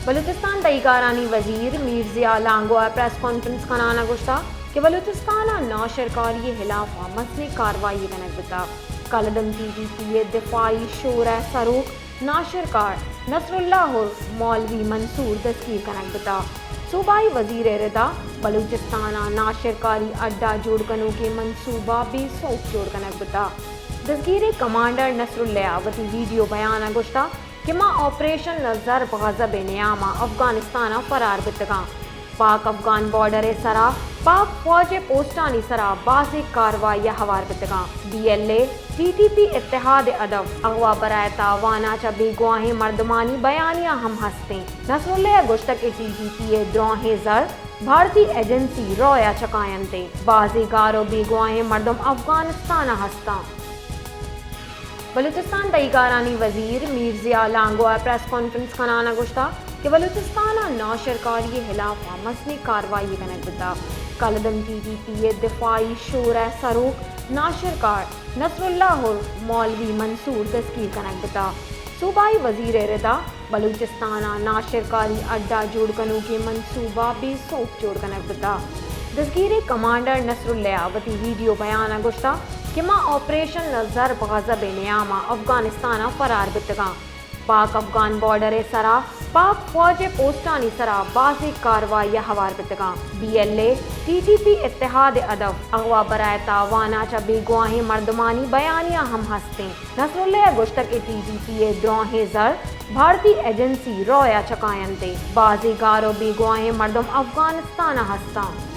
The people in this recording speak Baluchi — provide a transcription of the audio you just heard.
بلوچستان تہی کارانی وزیر میر ضیاء لانگو ءَ پریس کانفرنس کنان ءَ گوشتگ کہ بلوچستان ءَ ناشرکاری ءِ ہلاف ءَ مزنیں کاروائی کنگ بوتگ۔ کالعدم ٹی ٹی پی ءِ دفاعی شور ءِ سروک ناشرکار نصراللہ عرف مولوی منصور دزگیر کنگ بوتگ۔ صوبائی وزیر ءِ ردا بلوچستان ءَ ناشرکاری اڈہ جوڑ کنوکیں منصوبہ بے سوب جوڑ کنگ بوتگ۔ دزگیریں کمانڈر نصراللہ ءَ وتی ویڈیو بیان ءَ گوشتگ کہ ما آپریشن ضرب غضب ءِ نیام ءَ افغانستان ءَ فرار بوتگاں۔ پاک افغان بارڈر ءِ سرا پاک فوج ءِ پوسٹانی سرا بازیں کاروائی ءَ ہوار بوتگاں۔ B L A, T T P اتحاد ءِ ہدف اغوا برائے تاوان ءَ چہ بیگواہیں مردمانی بیانیہ ہم ہست انت۔ نصراللہ ءَ گوشتگ کہ ٹی ٹی پی ءِ دراہیں زر بھارتی ایجنسی را ءَ چکاینت انت۔ بازیں گار ءُ بیگواہیں مردم افغانستان ءَ ہستاں۔ بلوچستان تہی کارانی وزیر میر ضیاء لانگو ءَ پریس کانفرنس کنان ءَ گوشتگ کہ بلوچستان ءَ ناشرکاری ءِ ہلاف ءَ مزنیں کاروائی کنگ بوتگ۔ کالعدم ٹی ٹی پی ءِ دفاعی شور ءِ سروک ناشرکار نصراللہ عرف مولوی منصور دزگیر کنگ بوتگ۔ صوبائی وزیر ءِ ردا بلوچستان ءَ ناشرکاری اڈہ جوڑ کنوکیں منصوبہ بے سوب جوڑ کنگ بوتگ۔ دزگیریں کمانڈر نصراللہ ءَ وتی ویڈیو بیان ءَ گوشتگ کہ ما آپریشن ضرب غضب ءِ نیام ءَ افغانستان ءَ فرار بوتگاں۔ پاک افغان بارڈر ءِ سرا پاک فوج ءِ پوسٹانی سرا بازیں کاروائی ءَ ہوار بوتگاں۔ B L A, T T P اتحاد ءِ ہدف اغوا برائے تاوان ءَ چہ بیگواہیں مردمانی بیانیہ ہم ہست انت۔ نصراللہ ءَ گوشتگ کہ ٹی ٹی پی ءِ دراہیں زر بھارتی ایجنسی را ءَ چکاینت انت۔ بازیں گار ءُ بیگواہیں مردم افغانستان ءَ ہستاں۔